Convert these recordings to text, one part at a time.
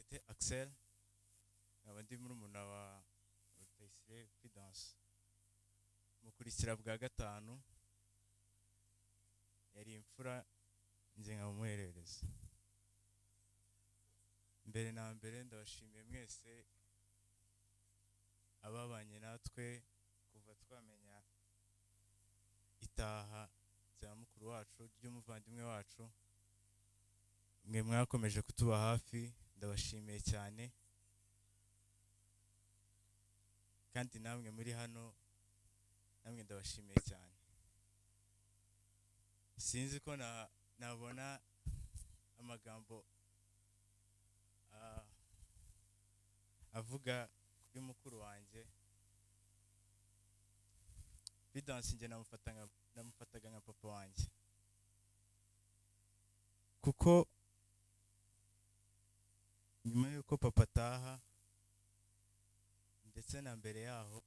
Gatete Axel, nkaba ndi murumuna wa Rutayisire Prudence. Mukurikira bwa gatanu, yari imfura, njye nkamuherereza. Mbere na mbere ndabashimiye mwese ababanye natwe kuva twamenya itaha rya mukuru wacu, ry'umuvandimwe wacu. Mwe mwakomeje kutuba hafi, ndabashimiye cyane. Kandi namwe muri hano, namwe ndabashimiye cyane. Sinzi ko nabona amagambo avuga kuri mukuru wanjye Prudence. Njye namufataga nka papa wanjye, kuko nyuma y'uko papa ataha, ndetse na mbere yaho,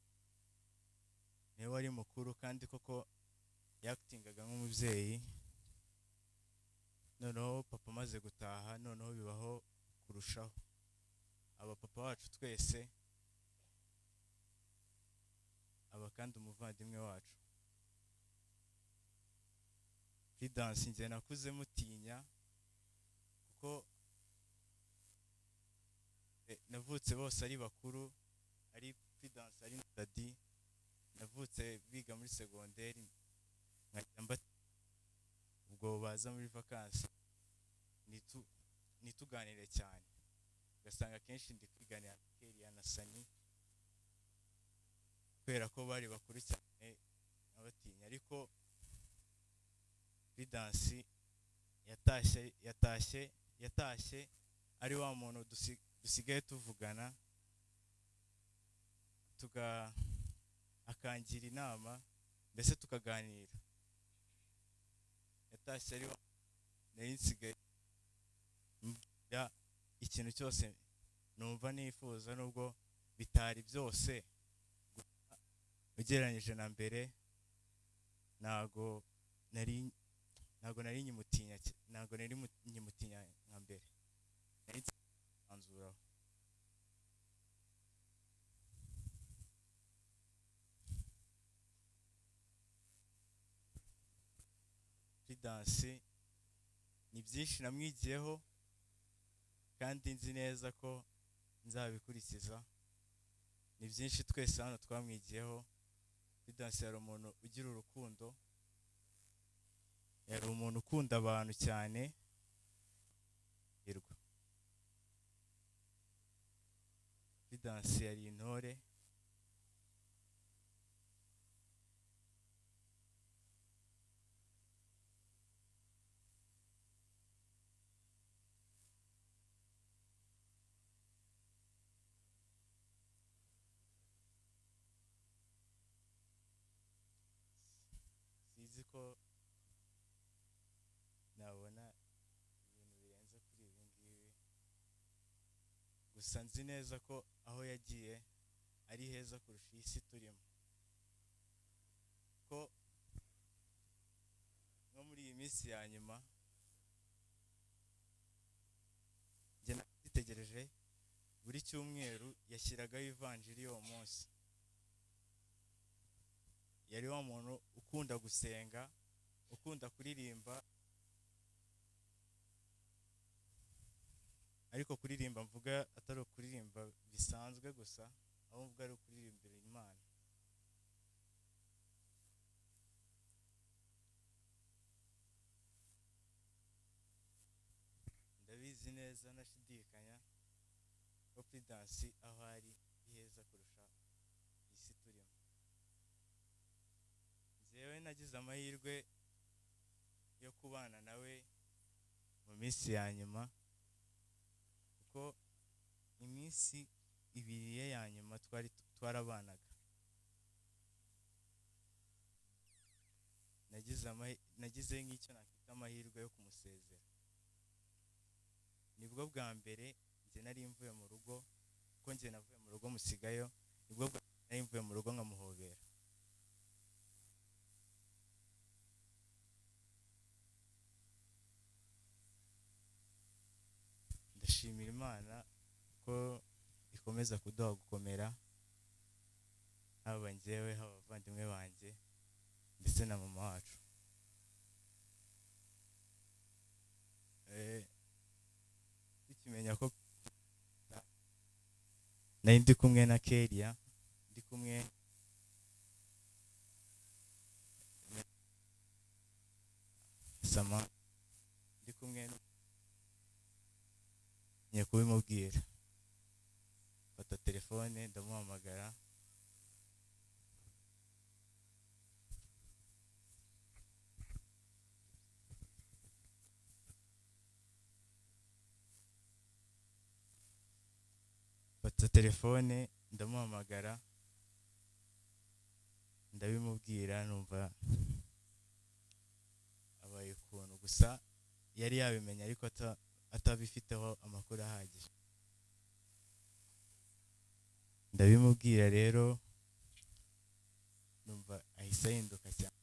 niwe wari mukuru kandi koko yakitingaga nk'umubyeyi. Noneho papa amaze gutaha, noneho bibaho kurushaho, aba papa wacu twese, aba kandi umuvandimwe wacu. Prudence njye nakuze mutinya, kuko navutse bose ari bakuru, ari Prudence ari na Dadi. Navutse biga muri segonderi, nkajya mba ubwo baza muri vakansi ntituganire cyane, ugasanga akenshi ndi kwiganira na Keria na Sani, kubera ko bari bakuru cyane nkabatinya. Ariko Prudence yatashye ari wa muntu dusigaye tuvugana, akangira inama, mbese tukaganira. Yatashye ari wa nari nsigaye mbwira ikintu cyose numva nifuza, nubwo bitari byose ugereranyije na mbere. Ntago nari nkimutinya, ntago nari nkimutinya nka mbere, nari nsanzuraho. Prudence ni byinshi namwigiyeho, kandi nzi neza ko nzabikurikiza. Ni byinshi twese hano twamwigiyeho. Prudence yari umuntu ugira urukundo, yari umuntu ukunda abantu cyane. Hirwa Prudence yari intore. Sinzi ko nabona ibintu birenze kuri ibi ngibi, gusa nzi neza ko aho yagiye ari heza kurusha iyi si turimo, ko nko muri iyi minsi ya nyuma njye nitegereje buri cyumweru yashyiragaho ivanjiri y'uwo munsi. Yari wa muntu ukunda gusenga, ukunda kuririmba, ariko kuririmba mvuga atari ukuririmba bisanzwe gusa, ahubwo mvuga ari ukuririmbira Imana. Ndabizi neza ntashidikanya ko Prudence aho ari heza kurusha isi turimo. Njyewe nagize amahirwe yo kubana nawe mu minsi ya nyuma, kuko iminsi ibiri ye ya nyuma twari twarabanaga. Nagize nk'icyo nakwita amahirwe yo kumusezera. Nibwo bwa mbere njye nari mvuye mu rugo, kuko njye navuye mu rugo musigayo, nibwo bwa mbere nari mvuye mu rugo nkamuhobera. Ndashimira Imana ikomeza kuduha gukomera, haba njyewe, haba abavandimwe banjye ndetse na mama wacu. Tukimenya ko nari ndi kumwe na Kelia, ndi kumwe na Sama, ndi kumwe ngiye kubimubwira, mfata telefone ndamuhamagara. Mfata telefone ndamuhamagara, ndabimubwira, numva abaye ukuntu, gusa yari yabimenya ariko atabifiteho amakuru ahagije. Ndabimubwira rero, numva ahise ahinduka cyane.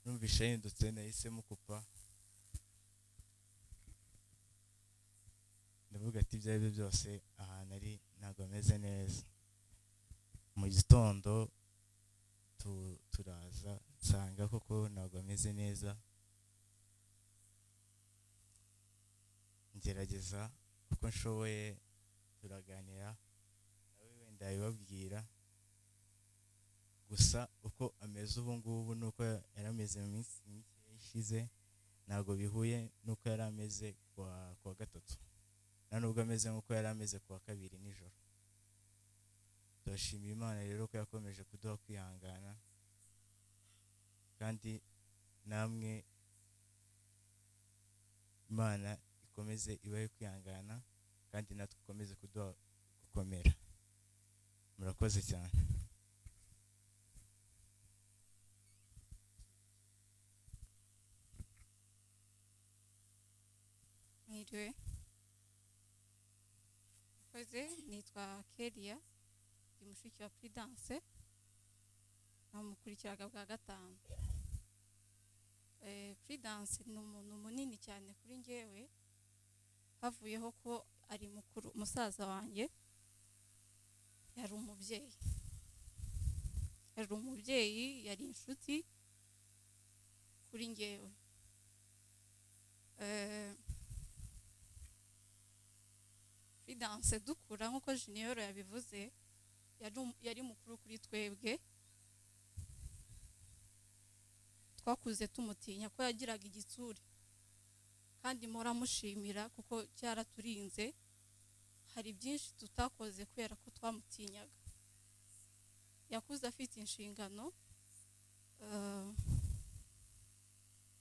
Numvise ahindutse, nahise mukupa, ndavuga ati ibyo ari byo byose ahantu ari ntabwo ameze neza. Mu gitondo turaza nsanga koko ntabwo ameze neza, ngerageza uko nshoboye, turaganira nawe wenda yabibabwira, gusa uko ameze ubu ngubu nuko yari ameze mu minsi mike ishize ntabwo bihuye n'uko yari ameze kuwa gatatu, nta nubwo ameze nk'uko yari ameze kuwa kabiri nijoro. Turashimira Imana rero ko yakomeje kuduha kwihangana, kandi namwe Imana ikomeze ibahe kwihangana, kandi natwe ikomeze kuduha gukomera. Murakoze cyane. Mwiriwe. Murakoze, nitwa Kelia, ndi mushiki wa Prudence, namukurikiraga bwa gatanu. Prudence ni umuntu munini cyane kuri njyewe, havuyeho ko ari mukuru, musaza wanjye, yari umubyeyi. Yari umubyeyi, yari inshuti kuri njyewe. Prudence dukura nk'uko Junior yabivuze, yari mukuru kuri twebwe, twakuze tumutinya ko yagiraga igitsure, kandi mpora mushimira kuko cyaraturinze. Hari byinshi tutakoze kubera ko twamutinyaga. Yakuze afite inshingano,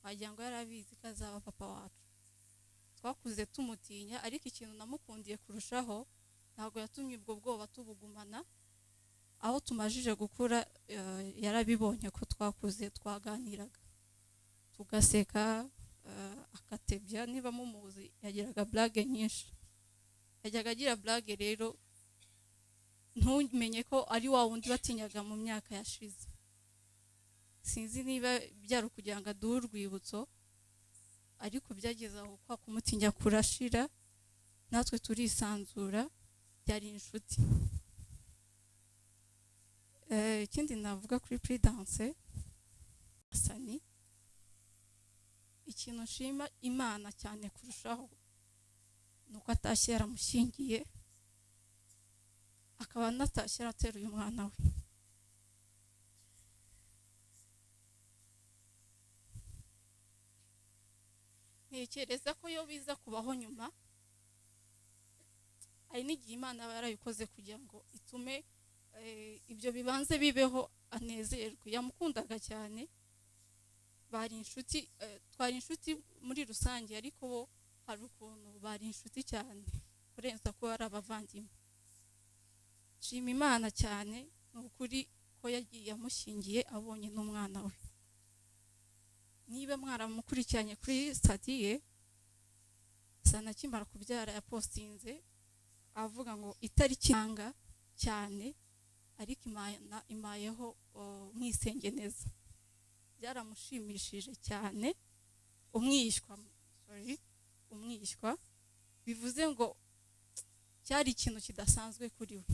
wagira ngo yarabizi ko azaba papa wacu. Twakuze tumutinya, ariko ikintu namukundiye kurushaho, ntabwo yatumye ubwo bwoba tubugumana. Aho tumajije gukura, yarabibonye ko twakuze, twaganiraga tugaseka, akatebya. Niba mumuzi yagiraga blague nyinshi, yajyaga agira blague rero ntumenye ko ari wa wundi batinyaga mu myaka yashize. Sinzi niba byari ukugira ngo aduhe urwibutso, ariko byageze aho kwa kumutinya kurashira, natwe turisanzura, byari inshuti. Ikindi navuga kuri Prudence Sani, ikintu nshima Imana cyane kurushaho nuko atashye yaramushyingiye, akaba anatashye yarateruye umwana we. Ntekereza ko iyo biza kubaho nyuma, hari n'igihe Imana aba yarabikoze kugira ngo itume ibyo bibanze bibeho, anezerwe. Yamukundaga cyane, bari inshuti, twari inshuti muri rusange, ariko bo hari ukuntu bari inshuti cyane kurenza ko ari abavandimwe. Nshima Imana cyane ni ukuri ko yagiye amushyingiye abonye n'umwana we. Niba mwaramukurikiranye kuri stati ye, Sana akimara kubyara yapostinze avuga ngo itariki nanga cyane, ariko Imana imayeho mwisengeneza. Byaramushimishije cyane, umwishywa, sorry, umwishywa, bivuze ngo Cyari ikintu kidasanzwe kuri we.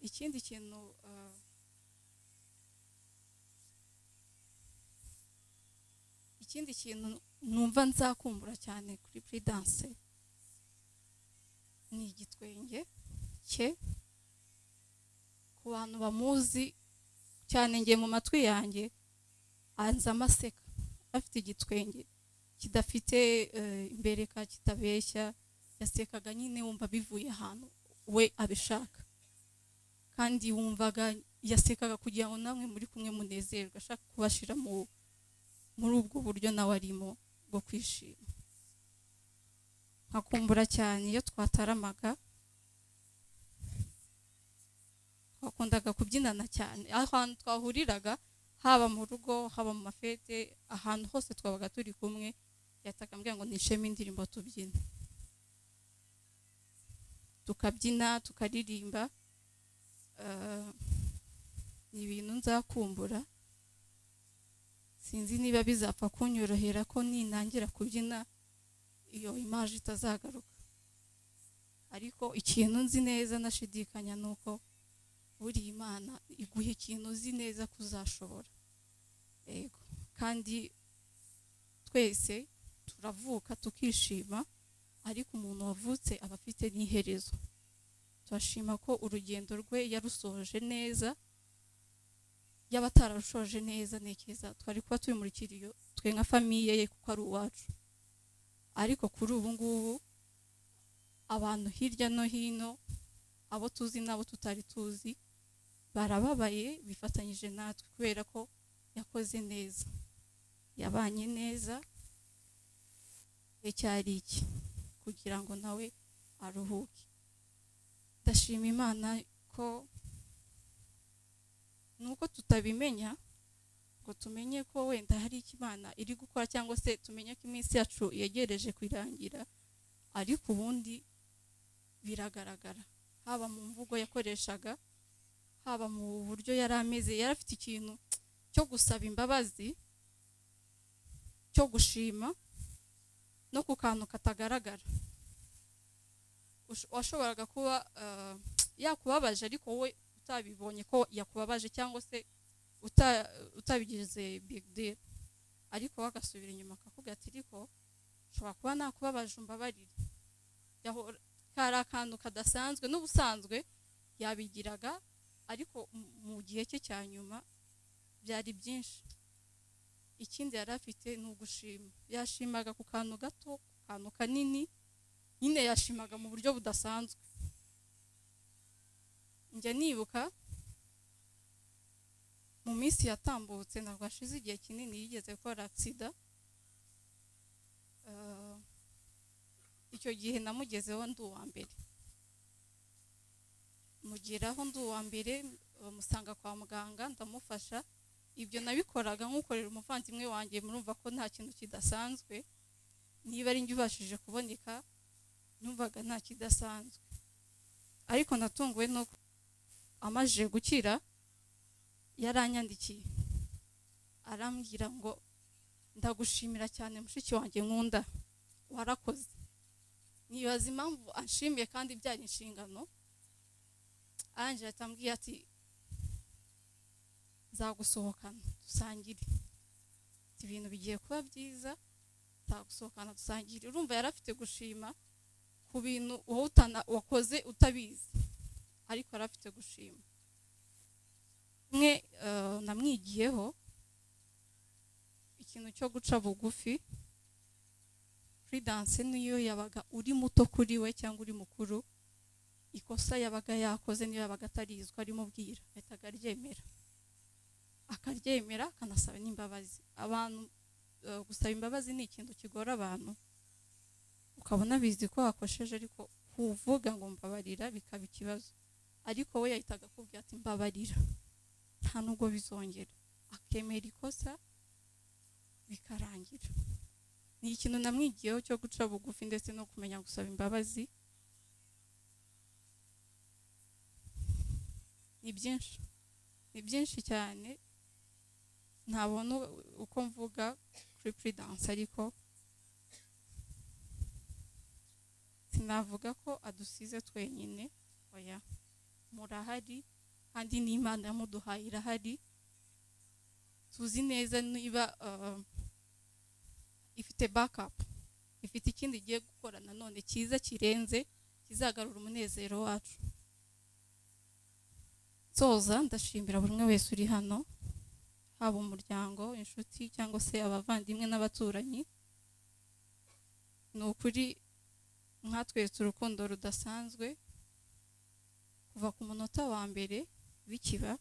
Ikindi kintu ikindi kintu numva nzakumbura cyane kuri Prudence ni igitwenge cye. Ku bantu bamuzi cyane, ngiye mu matwi yanjye anza amaseka, afite igitwenge kidafite imbereka, kitabeshya. Yasekaga nyine wumva bivuye ahantu we abishaka, kandi wumvaga yasekaga kugira ngo namwe muri kumwe munezerwe, ashaka kubashira muri ubwo buryo nawe arimo bwo kwishima. Nkakumbura cyane iyo twataramaga, twakundaga kubyinana cyane ahantu twahuriraga, haba mu rugo, haba mu mafete, ahantu hose twabaga turi kumwe. Yahitaga ambwira ngo nisheme indirimbo tubyine, tukabyina, tukaririmba. Ni ibintu nzakumbura. Sinzi niba bizapfa kunyorohera ko ninangira kubyina iyo image itazagaruka, ariko ikintu nzi neza nashidikanya ni uko buri Imana iguha ikintu uzi neza kuzashobora. Yego, kandi twese turavuka tukishima, ariko umuntu wavutse aba afite n'iherezo. Turashima ko urugendo rwe yarusoje neza. Yaba atararushoje neza, ntekereza twari kuba turi muri kiriyo twe nka famille ye, kuko ari uwacu. Ariko kuri ubu ngubu abantu hirya no hino, abo tuzi n'abo tutari tuzi, barababaye bifatanyije natwe kubera ko yakoze neza, yabanye neza. Cyari iki kugira ngo nawe aruhuke. Ndashima Imana ko nuko tutabimenya ngo tumenye ko wenda hari icyo Imana iri gukora, cyangwa se tumenye ko iminsi yacu yegereje kurangira, ariko ubundi biragaragara, haba mu mvugo yakoreshaga, haba mu buryo yari ameze. Yari afite ikintu cyo gusaba imbabazi, cyo gushima, no ku kantu katagaragara. Washoboraga kuba yakubabaje, ariko wowe utabibonye ko yakubabaje, cyangwa se utabigize big deal, ariko we agasubira inyuma akakubwira ati ariko ushobora kuba nakubabaje, umbabarire. Kari akantu kadasanzwe, n'ubusanzwe yabigiraga, ariko mu gihe cye cya nyuma byari byinshi. Ikindi yari afite ni ugushima. Yashimaga ku kantu gato, ku kantu kanini, nyine yashimaga mu buryo budasanzwe. Njya nibuka mu minsi yatambutse, ntabwo hashize igihe kinini, yigeze gukora accident. Icyo gihe namugezeho ndi uwa mbere, mugeraho ndi uwa mbere, musanga kwa muganga, ndamufasha. Ibyo nabikoraga nk'ukorera umuvandimwe wanjye, murumva ko nta kintu kidasanzwe. Niba ari njye ubashije kuboneka, numvaga nta kidasanzwe. Ariko natunguwe nuko amaze gukira yaranyandikiye, arambwira ngo ndagushimira cyane mushiki wanjye nkunda, warakoze. Nibaza impamvu anshimiye kandi byari inshingano. Arangije atambwiye ati nzagusohokana dusangire, ati ibintu bigiye kuba byiza, nzagusohokana dusangire. Urumva yari afite gushima ku bintu wowe wakoze utabizi, ariko yari afite gushima. Mwe namwigiyeho ikintu cyo guca bugufi. Prudence niyo yabaga uri muto kuri we cyangwa uri mukuru, ikosa yabaga yakoze niyo yabaga atarizwa arimubwira, ahitaga aryemera, akaryemera akanasaba n'imbabazi. Abantu gusaba imbabazi ni ikintu kigora abantu, ukabona bizi ko wakosheje, ariko kuvuga ngo mbabarira bikaba ikibazo. Ariko we yahitaga akubwira ati mbabarira, nta nubwo bizongera, akemera ikosa bikarangira. Ni ikintu namwigiyeho cyo guca bugufi ndetse no kumenya gusaba imbabazi. Ni byinshi, ni byinshi cyane, ntabona uko mvuga kuri kuri Prudence, ariko sinavuga ko adusize twenyine. Oya, murahari, kandi n'Imana yamuduhaye irahari. Tuzi neza niba ifite backup, ifite ikindi igiye gukora nanone cyiza kirenze kizagarura umunezero wacu. Nsoza, ndashimira buri umwe wese uri hano, haba umuryango, inshuti, cyangwa se abavandimwe n'abaturanyi. Ni ukuri mwatweretse urukundo rudasanzwe kuva ku munota wa mbere bikiba.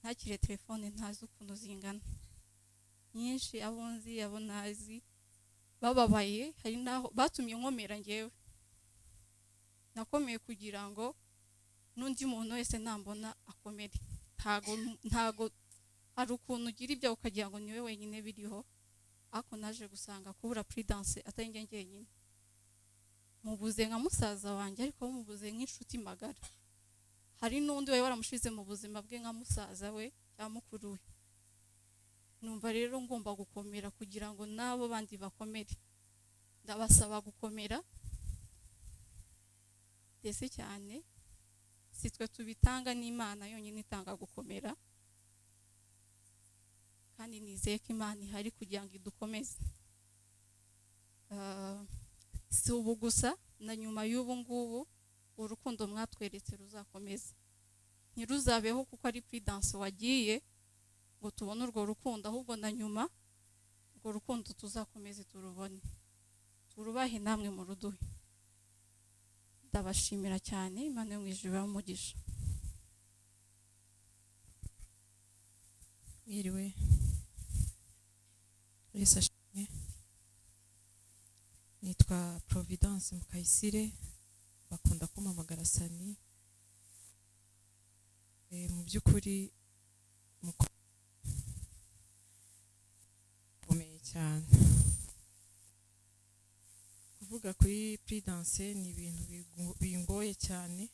Ntakire telefone ntazi ukuntu zingana nyinshi, abo nzi, abo ntazi bababaye. Hari n'aho batumye nkomera. Ngewe nakomeye kugira ngo n'undi muntu wese nambona akomere. Ntago hari ukuntu ugira ibyo ukagira ngo niwe wenyine biriho, ariko naje gusanga kubura Prudence atari njye njyenyine. Mubuze nka musaza wanjye, ariko mubuze nk'inshuti magara. Hari n'undi wari waramushize mu buzima bwe nka musaza we cyangwa mukuru we. Numva rero ngomba gukomera kugira ngo n'abo bandi bakomere. Ndabasaba gukomera ndetse cyane. Si twe tubitanga, n'Imana yonyine itanga gukomera, kandi nizeye ko Imana ihari kugira ngo idukomeze. Si ubu gusa, na nyuma y'ubu ngubu urukundo mwatweretse ruzakomeza. Ntiruzabeho kuko ari Prudence wagiye ngo tubone urwo rukundo, ahubwo na nyuma urwo rukundo tuzakomeze turubone, turubahe, namwe muruduhe. Ndabashimira cyane. Imana yo mu ijuru ibahe umugisha. Mwiriwe, Yesu ashimwe. Nitwa Providence Mukayisire, bakunda kumpamagara Sani. Mu by'ukuri mukomeye cyane. Kuvuga kuri Prudence ni ibintu bingoye cyane,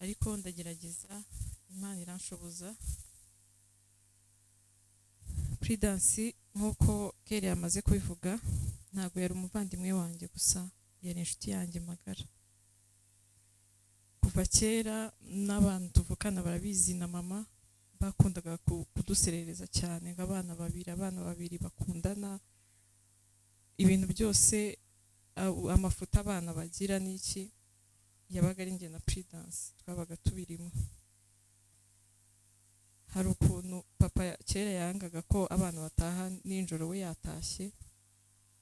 ariko ndagerageza, Imana iranshoboza. Prudence, nk'uko Kere yamaze kubivuga, ntabwo yari umuvandimwe wanjye gusa, yari inshuti yanjye magara. Kuva kera n'abantu tuvukana barabizi, na mama bakundaga kuduserereza cyane ngo abana babiri, abana babiri bakundana, ibintu byose, amafuta abana bagira n'iki, yabaga ari njye na Prudence twabaga tubirimo. Hari ukuntu papa kera yangaga ko abana bataha nijoro we yatashye,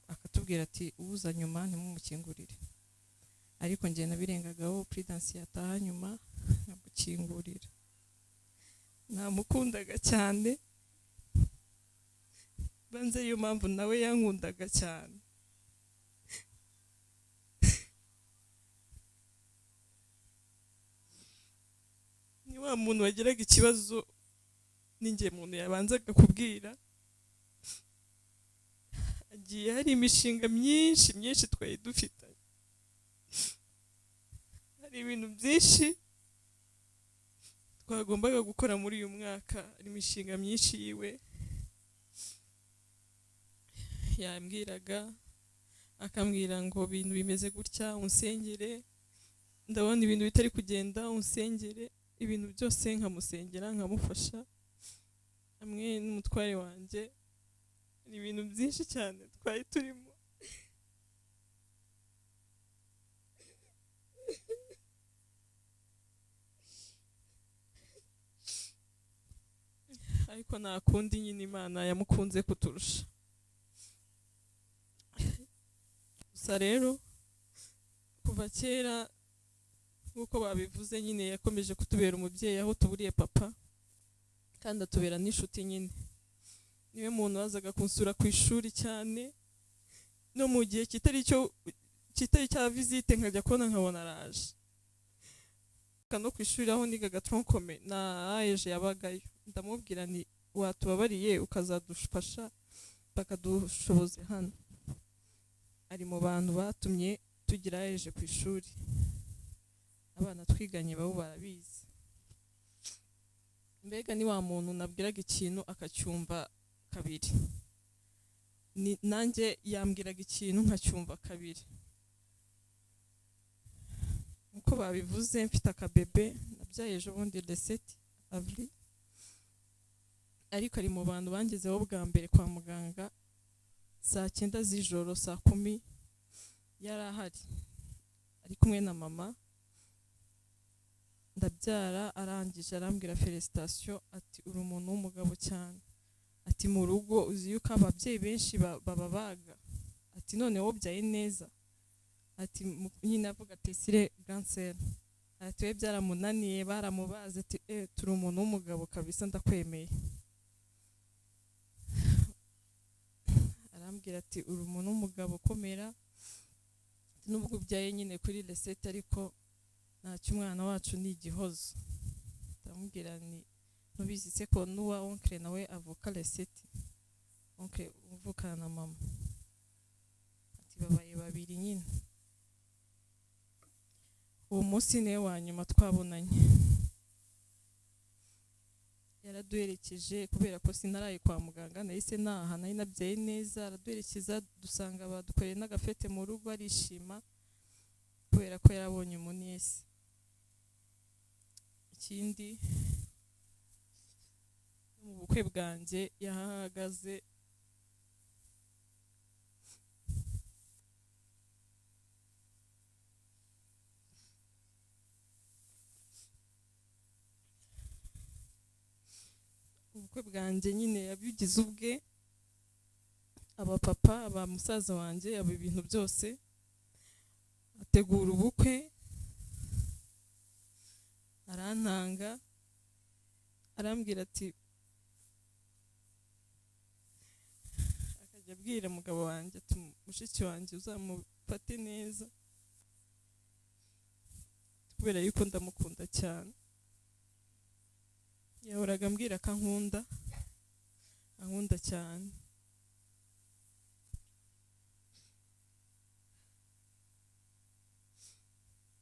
akatubwira ati uza nyuma ntimumukingurire, ariko njye nabirengagaho, Prudence yataha nyuma nkamukingurira. Namukundaga cyane, banze ariyo mpamvu nawe yankundaga cyane. Ni wa muntu wagiraga ikibazo ninjye muntu yabanzaga kubwira. Agiye hari imishinga myinshi myinshi twari dufitanye, hari ibintu byinshi twagombaga gukora muri uyu mwaka, hari imishinga myinshi yiwe yambwiraga, akambwira ngo ibintu bimeze gutya unsengere, ndabona ibintu bitari kugenda unsengere, ibintu byose nkamusengera nkamufasha hamwe n'umutware wanjye. Ni ibintu byinshi cyane twari turimo. Ariko nta kundi nyine, Imana yamukunze kuturusha. Gusa rero kuva kera nk'uko babivuze nyine, yakomeje kutubera umubyeyi aho tuburiye papa, kandi atubera n'inshuti nyine. Niwe muntu wazaga kunsura ku ishuri cyane, no mu gihe kitari cya visite nkajya kubona nkabona araje. No ku ishuri aho nigaga tronc commun na AEG yabagayo, ndamubwira nti watubabariye ukazadufasha bakadushoboza hano. Ari mu bantu batumye tugira AEG ku ishuri, abana twiganye babo barabizi. Mbega ni wa muntu nabwiraga ikintu akacyumva kabiri. Nanjye yambwiraga ikintu nkacyumva kabiri. Nkuko babivuze, mfite akabebe nabyaye ejo bundi le 7 avril, ariko ari mu bantu bangezeho bwa mbere kwa muganga saa 9 z'ijoro, saa 10 yari ahari ari kumwe na mama. Ndabyara, arangije arambwira félicitation, ati: "Uri umuntu w'umugabo cyane." Ati: "Mu rugo uzi yuko ababyeyi benshi bababaga." Ati: "None wowe ubyaye neza." Ati nyine avuga ati sire ganseri, ati: "We byaramunaniye, baramubaze." Ati: "Turi umuntu w'umugabo kabisa, ndakwemeye." Arambwira ati: "Uri umuntu w'umugabo, komera, nubwo ubyaye nyine kuri le 7, ariko ntacyo, umwana wacu ni igihozo." Ndamubwira ni ntubizi se ko n'uwa oncle nawe avuka le 7, oncle uvukana na mama? Ati: "Babaye babiri nyine." Uwo munsi niwe wa nyuma twabonanye. Yaraduherekeje kubera ko sinaraye kwa muganga, nahise naha, nari nabyaye neza. Araduherekeza, dusanga badukoreye n'agafete mu rugo, arishima kubera ko yarabonye umuniyesi. Ikindi, mu bukwe bwanjye yahahagaze. Ubukwe bwanjye nyine yabigize ubwe, aba papa, aba musaza wanjye, aba ibintu byose, ategura ubukwe, arantanga, arambwira ati, akajya abwira umugabo wanjye ati: "Mushiki wanjye uzamufate neza kubera yuko ndamukunda cyane." Yahoraga ambwira ko ankunda, ankunda cyane.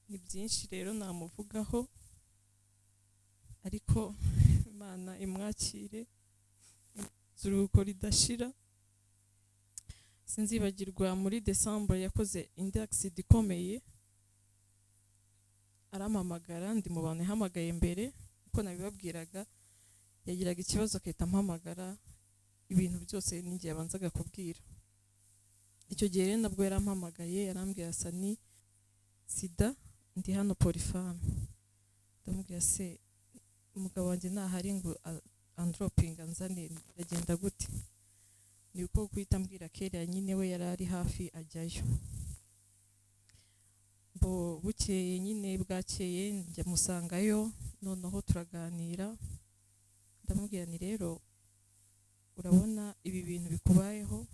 Ni byinshi rero namuvugaho, ariko Imana imwakire iruhuko ridashira. Sinzibagirwa muri December yakoze indi accident ikomeye, arampamagara, ndi mu bantu yahamagaye mbere. Uko nabibabwiraga, yagiraga ikibazo agahita ampamagara, ibintu byose ninjye yabanzaga kubwira. Icyo gihe rero nabwo yarampamagaye, yarambwira: "Sani, sida, ndi hano Polyfam." Ndamubwira: "Se umugabo wanjye ntahari ngo andropinga nzane, biragenda gute?" Ni uko guhita ambwira Keria nyine, we yari ari hafi, ajyayo. Bo bukeye nyine, bwakeye njya musangayo, noneho turaganira. Ndamubwira ni rero urabona ibi bintu bikubayeho,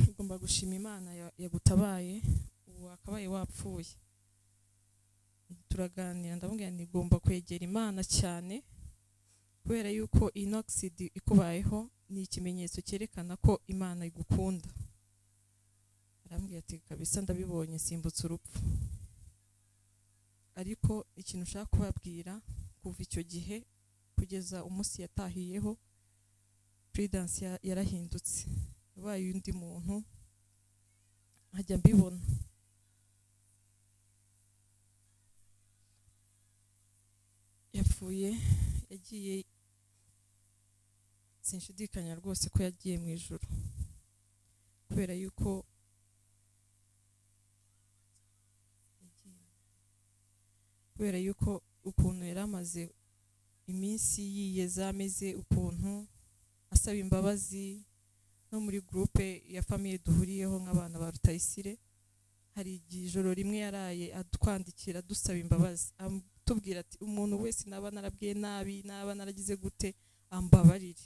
ugomba gushima Imana yagutabaye, ubu wakabaye wapfuye. Turaganira, ndamubwira nti ugomba kwegera Imana cyane, kubera yuko ino accident ikubayeho ni ikimenyetso cyerekana ko Imana igukunda. Arambwira ati: "Kabisa ndabibonye, nsimbutse urupfu." Ariko ikintu ushaka kubabwira, kuva icyo gihe kugeza umunsi yatahiyeho, Prudence yarahindutse, yabaye undi muntu, nkajya mbibona. Yapfuye yagiye, sinshidikanya rwose ko yagiye mu ijuru, kubera yuko ukuntu yari amaze iminsi yiyeza, ameze ukuntu asaba imbabazi no muri groupe ya famille duhuriyeho nk'abana ba Rutayisire. Hari igihe ijoro rimwe yaraye atwandikira dusaba imbabazi, atubwira ati: "Umuntu wese naba narabwiye nabi, naba naragize gute, ambabarire."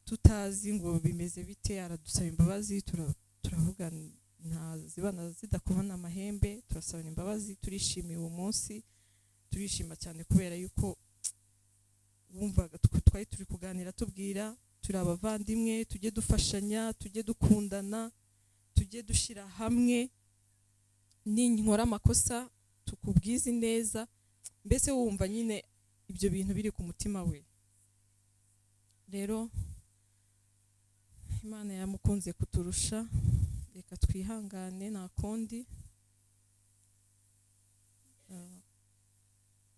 Tutazi ngo bimeze bite, aradusaba imbabazi, turavuga nta zibana zidakubona amahembe, turasaba imbabazi, turishimiye uwo munsi, turishima cyane kubera yuko wumvaga twari turi kuganira, tubwira turi abavandimwe, tujye dufashanya, tujye dukundana, tujye dushyira hamwe, ninkora amakosa tukubwize neza. Mbese wumva nyine ibyo bintu biri ku mutima we. Rero Imana yamukunze kuturusha, reka twihangane, nta kundi.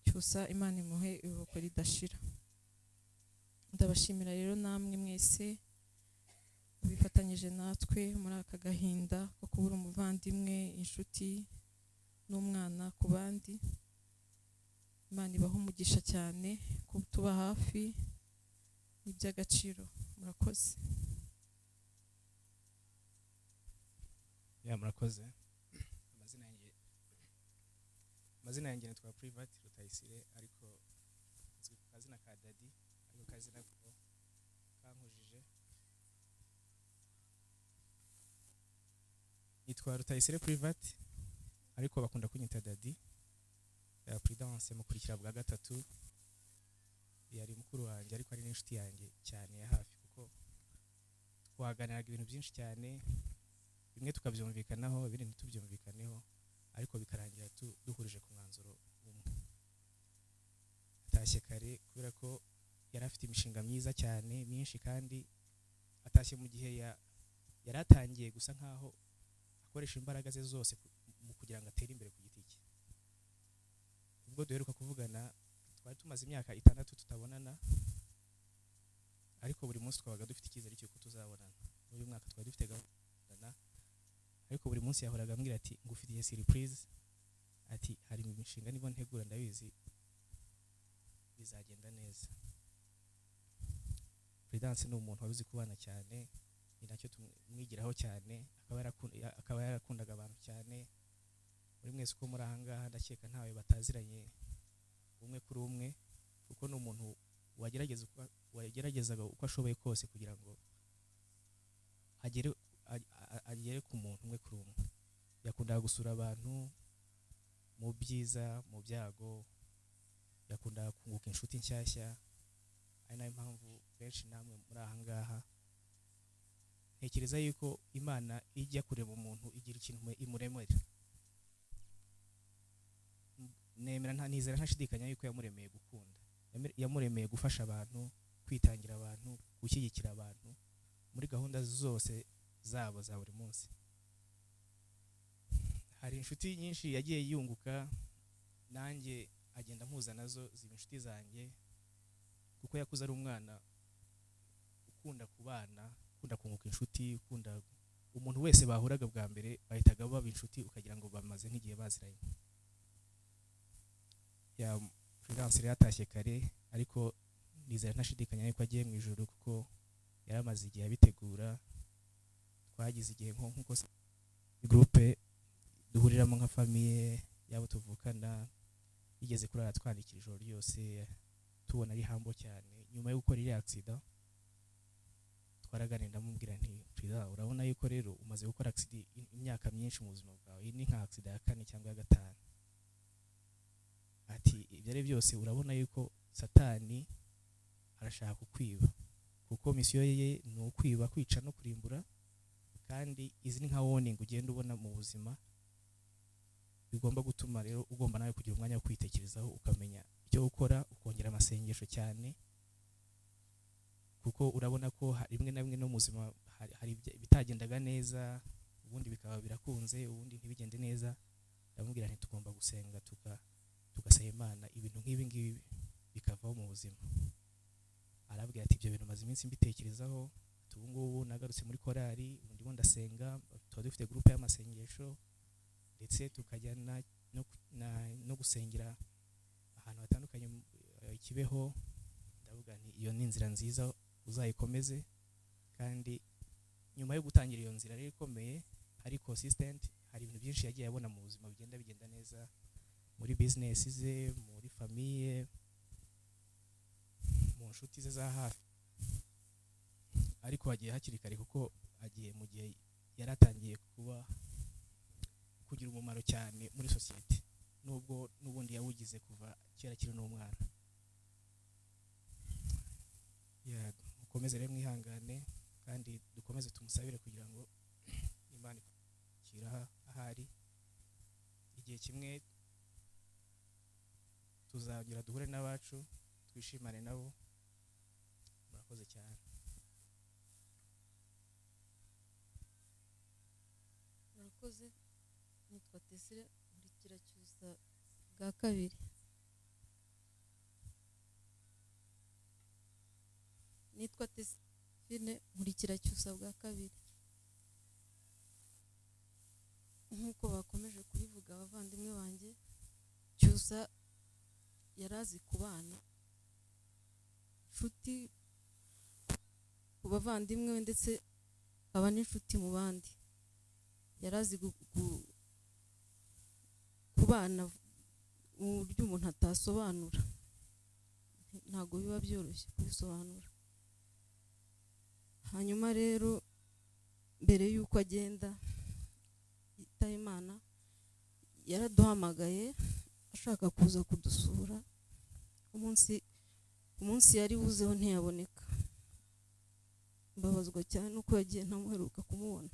Cyusa Imana imuhe iruhuko ridashira. Ndabashimira rero namwe mwese bifatanyije natwe muri aka gahinda ko kubura umuvandimwe, inshuti n'umwana ku bandi. Imana ibahe umugisha cyane kutuba hafi, ni iby'agaciro. Murakoze. Ya, murakoze. Amazina yanjye nitwa Private Rutayisire, ariko nzwi ku kazina ka Daddy, ariko kazina ko kankujije. Nitwa Rutayisire Private, ariko bakunda kunyita Daddy. Ya, Prudence mukurikira bwa gatatu, yari mukuru wanjye ariko ari n'inshuti yanjye cyane ya hafi, kuko twaganiraga ibintu byinshi cyane, bimwe tukabyumvikanaho, ibindi ntitubyumvikaneho, ariko bikarangira duhurije ku mwanzuro umwe. Atashye kare kubera ko yari afite imishinga myiza cyane myinshi, kandi atashye mu gihe yari atangiye gusa nkaho akoresha imbaraga ze zose mu kugira ngo atere imbere ku giti cye. Ubwo duheruka kuvugana twari tumaze imyaka 6 tutabonana, ariko buri munsi twabaga dufite icyizere cy'uko tuzabonana. Uyu mwaka twari dufite gahunda, ariko buri munsi yahoraga ambwira ati ngufitiye surprise, ati hari imishinga nibo ntegura, ndabizi bizagenda neza. Prudence ni umuntu wari uzi kubana cyane, ni nacyo tumwigiraho cyane, akaba yarakundaga abantu cyane. Muri mwese uko muri aha ngaha ndakeka ntawe bataziranye umwe kuri umwe, kuko ni umuntu wageragezaga uko ashoboye kose kugira ngo agere ku muntu umwe kuri umwe. Yakundaga gusura abantu mu byiza, mu byago, yakundaga kunguka inshuti nshyashya, ari nayo mpamvu benshi namwe muri aha ngaha. Ntekereza yuko Imana ijya kureba umuntu igira ikintu imuremera. Nemera nta nizera ntashidikanya yuko yamuremeye gukunda, yamuremeye gufasha abantu, kwitangira abantu, gushyigikira abantu muri gahunda zose zabo za buri munsi. Hari inshuti nyinshi yagiye yunguka, nanjye agenda mpuza nazo ziba inshuti zanjye, kuko yakuze ari umwana ukunda kubana, ukunda kunguka inshuti, ukunda umuntu wese bahuraga bwa mbere bahitaga baba inshuti, ukagira ngo bamaze nk'igihe baziranye. Ya Prudence rero yatashye kare, ariko nizera ntashidikanya yuko agiye mu ijuru, kuko yari amaze igihe abitegura. Twagize igihe nkuko groupe duhuriramo nka famille yabo tuvukana, yigeze kurara twandikira ijoro ryose tubona ari hambo cyane. Nyuma yo gukora iriya accident twaraganira, ndamubwira nti Prida, urabona yuko rero umaze gukora accident imyaka myinshi mu buzima bwawe, iyi ni nka accident ya 4 cyangwa ya 5. Ati ibyo ari byose urabona yuko Satani arashaka kukwiba, kuko misiyo ye ni ukwiba, kwica no kurimbura, kandi izi ni nka warning ugenda ubona mu buzima, bigomba gutuma rero ugomba nawe kugira umwanya wo kwitekerezaho, ukamenya icyo gukora, ukongera amasengesho cyane, kuko urabona ko rimwe na rimwe no mu buzima hari bitagendaga neza, ubundi bikaba birakunze, ubundi ntibigende neza. Ndamubwira nti tugomba gusenga tugasaba Imana ibintu nk'ibi ngibi bikavaho mu buzima. Arabwira ati ibyo bintu maze iminsi mbitekerezaho, ubu ngubu nagarutse muri korali, ubu ndimo ndasenga, tuba dufite groupe y'amasengesho, ndetse tukajya no gusengera ahantu hatandukanye Kibeho. Ndavuga nti iyo ni inzira nziza uzayikomeze, kandi nyuma yo gutangira iyo nzira rero ikomeye, hari consistent, hari ibintu byinshi yagiye abona mu buzima bigenda bigenda neza, muri business ze, muri famille, mu nshuti ze za hafi. Ariko agiye hakiri kare, kuko agiye mu gihe yaratangiye kugira umumaro cyane muri society, nubwo nubundi yawugize kuva kera akiri n'umwana. Mukomeze rero mwihangane, kandi dukomeze tumusabire kugira ngo Imana ikira ahari. Igihe kimwe tuzagira duhure n'abacu, twishimane nabo. Murakoze. Murakoze cyane. Murakoze. Nitwa Tesire, nkurikira Cyusa bwa kabiri. Nitwa Tesire, nkurikira Cyusa bwa kabiri. Nk'uko bakomeje kubivuga abavandimwe banjye, Cyusa yari azi kubana, inshuti ku bavandimwe be ndetse akaba n'inshuti mu bandi. Yari azi kubana mu buryo umuntu atasobanura, ntabwo biba byoroshye kubisobanura. Hanyuma rero mbere y'uko agenda yitaba Imana, yaraduhamagaye ashaka kuza kudusura. Umunsi yari buzeho ntiyaboneka. Mbabazwa cyane nuko yagiye ntamuheruka kumubona.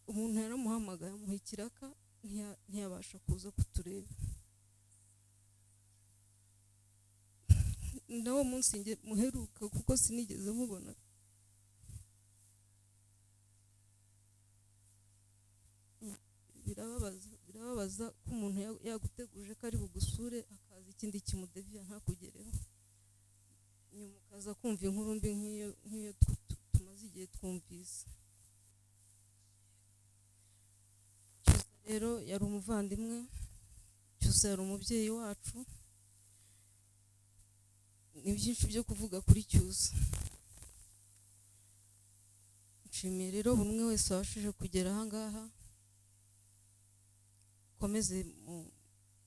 Umuntu yaramuhamagaye amuha ikiraka, ntiyabasha kuza kutureba. Nawo munsi njye muheruka kuko sinigeze mubona. Birababaza ko umuntu yaguteguje ko ari bugusure, akaza ikindi kimudeviya ntakugereho, nyuma ukaza kumva inkuru mbi nk'iyo tumaze igihe twumvise. Cyusa rero yari umuvandimwe, Cyusa yari umubyeyi wacu. Ni byinshi byo kuvuga kuri Cyusa. Nshimiye rero buri umwe wese wabashije kugera aha ngaha. Mukomeze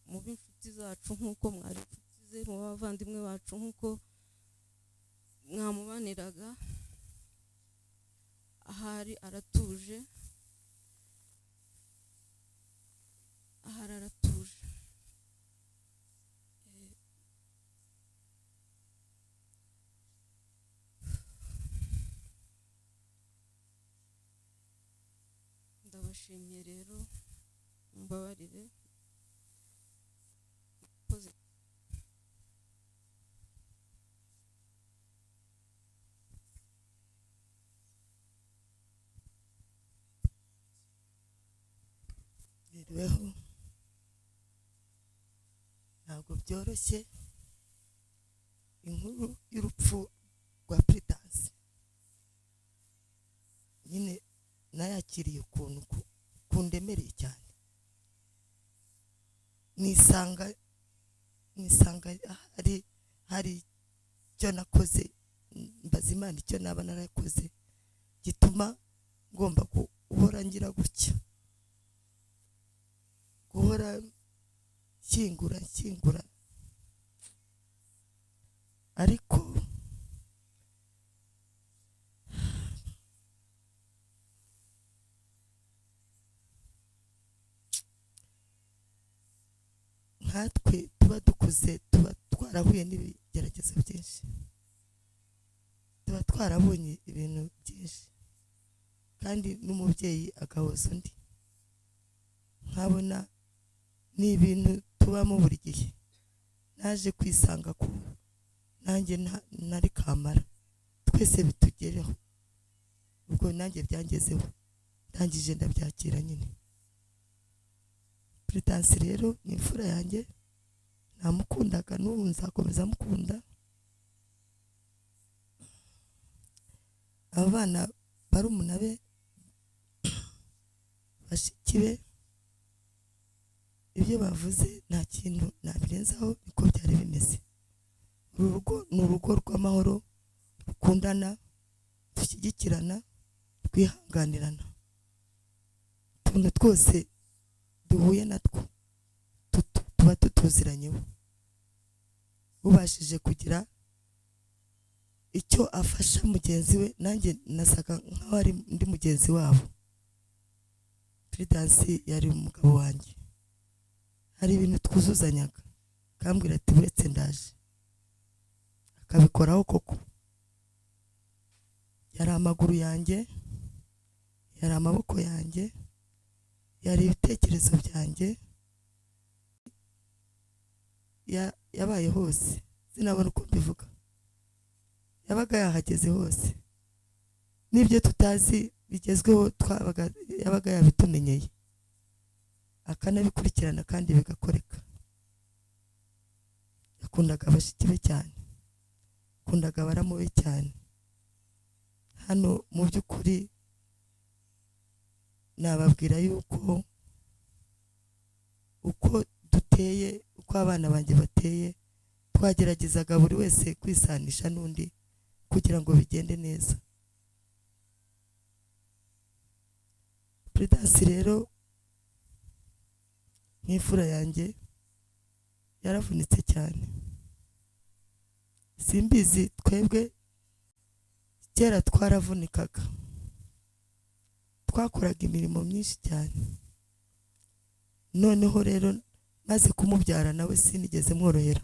mube inshuti zacu nk'uko mwari inshuti ze, mube abavandimwe bacu nk'uko mwamubaniraga. Ahari aratuje, ahari aratuje. Ndabashimiye rero, mumbabarire. Murakoze. Niriweho. Ntabwo byoroshye inkuru y'urupfu rwa Prudence nyine nayakiriye ukuntu kundemereye cyane. Nisanga hari icyo nakoze, mbaza Imana icyo naba narakoze gituma ngomba guhora ngira gutya, guhora nshyingura nshyingura. Ariko nkatwe tuba dukuze, tuba twarahuye n'ibigeragezo byinshi, tuba twarabonye ibintu byinshi, kandi n'umubyeyi agahoza undi. Nkabona ni ibintu tubamo buri gihe. Naje kwisanga ku nanjye nari kamara, twese bitugereho. Ubwo nanjye byangezeho, ndangije ndabyakira nyine. Prudence rero ni imfura yanjye, namukundaga n'ubu nzakomeza mukunda. Aba bana barumuna be, bashiki be, ibyo bavuze nta kintu nabirenzaho, niko byari bimeze. Uru rugo ni urugo rw'amahoro, rukundana, dushyigikirana, rwihanganirana. Utuntu twose duhuye natwo tuba tutuziranyeho. Ubashije kugira icyo afasha mugenzi we, nanjye nasaga nkaho ari undi mugenzi wabo. Prudence yari umugabo wanjye, hari ibintu twuzuzanyaga, akambwira ati buretse ndaje, akabikoraho koko. Yari amaguru yanjye, Yari amaboko yanjye, yari ibitekerezo byanjye, yabaye hose, sinabona uko mbivuga. Yabaga yahageze hose, n'ibyo tutazi bigezweho twabaga, yabaga yabitumenyeye, akanabikurikirana kandi bigakoreka. Yakundaga bashiki be cyane, yakundaga baramu be cyane. Hano mu by'ukuri nababwira yuko uko duteye, uko abana banjye bateye, twageragezaga buri wese kwisanisha n'undi kugira ngo bigende neza. Prudence rero nk'imfura yanjye yaravunitse cyane. Simbizi, twebwe kera twaravunikaga, twakoraga imirimo myinshi cyane. Noneho rero maze kumubyara nawe sinigeze mworohera,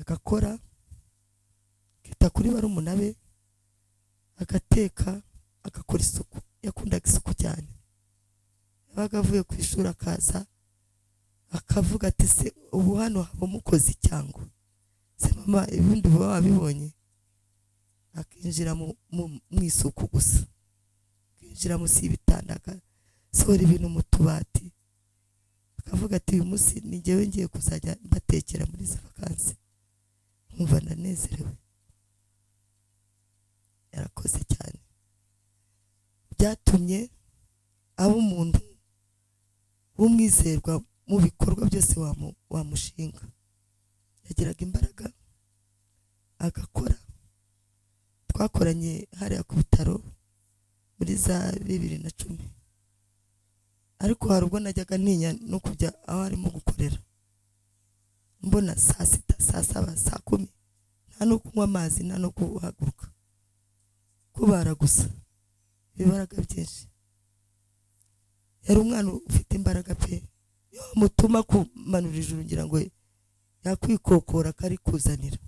agakora, akita kuri barumuna be, agateka, agakora isuku. Yakundaga isuku cyane. Yabaga avuye ku ishuri akaza akavuga ati se ubu hano haba umukozi cyangwa se mama ibindi uba wabibonye? Akinjira mu isuku gusa, akinjira munsi y'ibitanda, agasohora ibintu mu tubati, akavuga ati uyu munsi ni njyewe ngiye kuzajya mbatekera muri izi vakansi. Nkumva ndanezerewe. Yarakoze cyane, byatumye aba umuntu w'umwizerwa mu bikorwa byose wamushinga. Yagiraga imbaraga agakora. Twakoranye hariya ku bitaro muri za 2010, ariko hari ubwo najyaga ntinya no kujya aho arimo gukorera, mbona saa 6, saa 7, saa 10, nta no kunywa amazi, nta no guhaguruka, kubara gusa, ibibaraga byinshi. Yari umwana ufite imbaraga pe. Iyo mutuma kumanura ijuru ngira ngo yakwikokora akarikuzanira.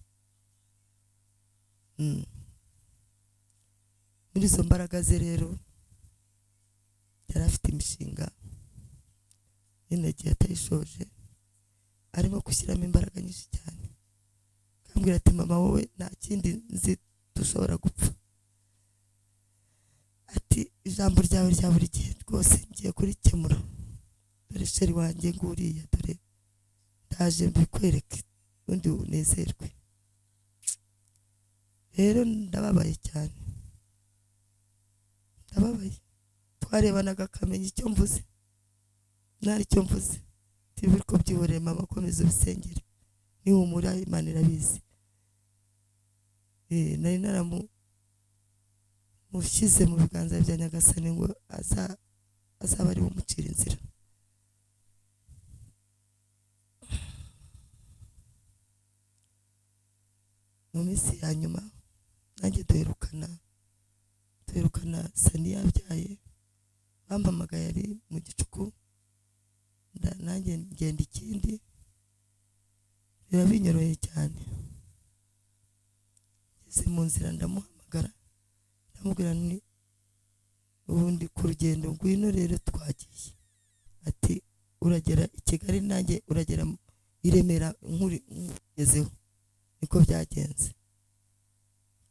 Muri izo mbaraga ze rero yari afite imishinga y'intoki atayishoje, arimo gushyiramo imbaraga nyinshi cyane. Akambwira ati mama wowe nta kindi nzi dushobora gupfa, ati ijambo ryawe rya buri gihe rwose ngiye kurikemura, dore sheri wanjye nguriya, dore ndaje mbikwereke ubundi unezerwe. Rero ndababaye cyane, ndababaye. Twarebanaga akamenya icyo mvuze nari icyo mvuze, tibiriko byihorere mama, komeza ubisengere, nihumura Imana irabizi. Nari naramushyize mu biganza bya Nyagasani ngo azaba ari bumucira inzira. Mu minsi ya nyuma nanjye duherukana Sani yabyaye, bampamagaye ari mu gicuku, nanjye ngenda ikindi, biba binyoroheye cyane. Ngeze mu nzira ndamuhamagara, ndamubwira nti ubundi ku rugendo ngwino rero twagiye. Ati uragera i Kigali nanjye uragera i Remera nkugezeho. Niko byagenze,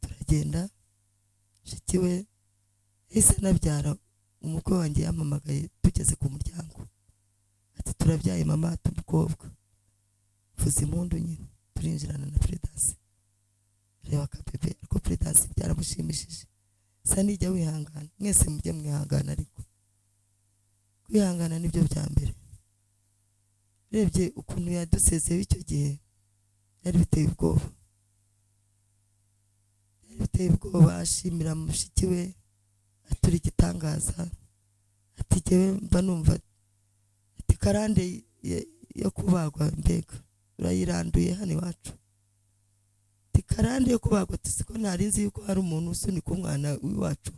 turagenda. Mushiki we yahise anabyara, umukwe wanjye yampamagaye tugeze ku muryango, ati turabyaye mama, tumukobwa. Mvuza impundu nyine, turinjirana na Prudence. Reba akabebe, ariko Prudence byaramushimishije. Sa nijya wihangana, mwese mujye mwihangana, ariko kwihangana nibyo bya mbere. Urebye ukuntu yadusezeyeho icyo gihe byari biteye ubwoba, byari biteye ubwoba. Ashimira mushiki we, atura igitangaza, ati jyewe mba numva ati karande yo kubagwa mbega urayiranduye hano iwacu, ati karande yo kubagwa, tuzi ko ntari nzi yuko hari umuntu usunika umwana w'iwacu,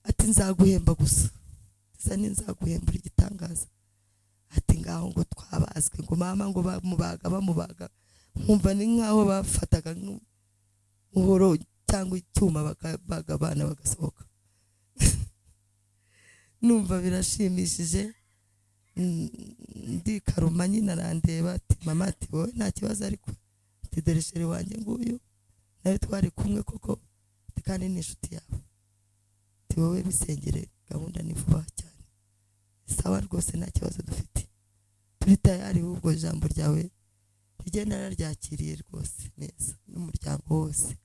ati nzaguhemba gusa, sa ninzaguhembura igitangaza. Ati ngaho ngo twabazwe, ngo mama ngo bamubaga, nkumva ni nkaho bafataga nk'umuhoro cyangwa icyuma bakabaga abana bagasohoka. Numva birashimishije. Ndikaruma nyine, arandeba ati: "Mama," ati, "wowe nta kibazo ariko," ati, "dore chéri wanjye nguyu, nawe twari kumwe koko," ati, "kandi ni inshuti yawe," ati, "wowe bisengere, gahunda ni vuba cyane." Sawa rwose, nta kibazo dufite, turi tayari. Ahubwo ijambo ryawe rigenda, nararyakiriye rwose neza n'umuryango wose.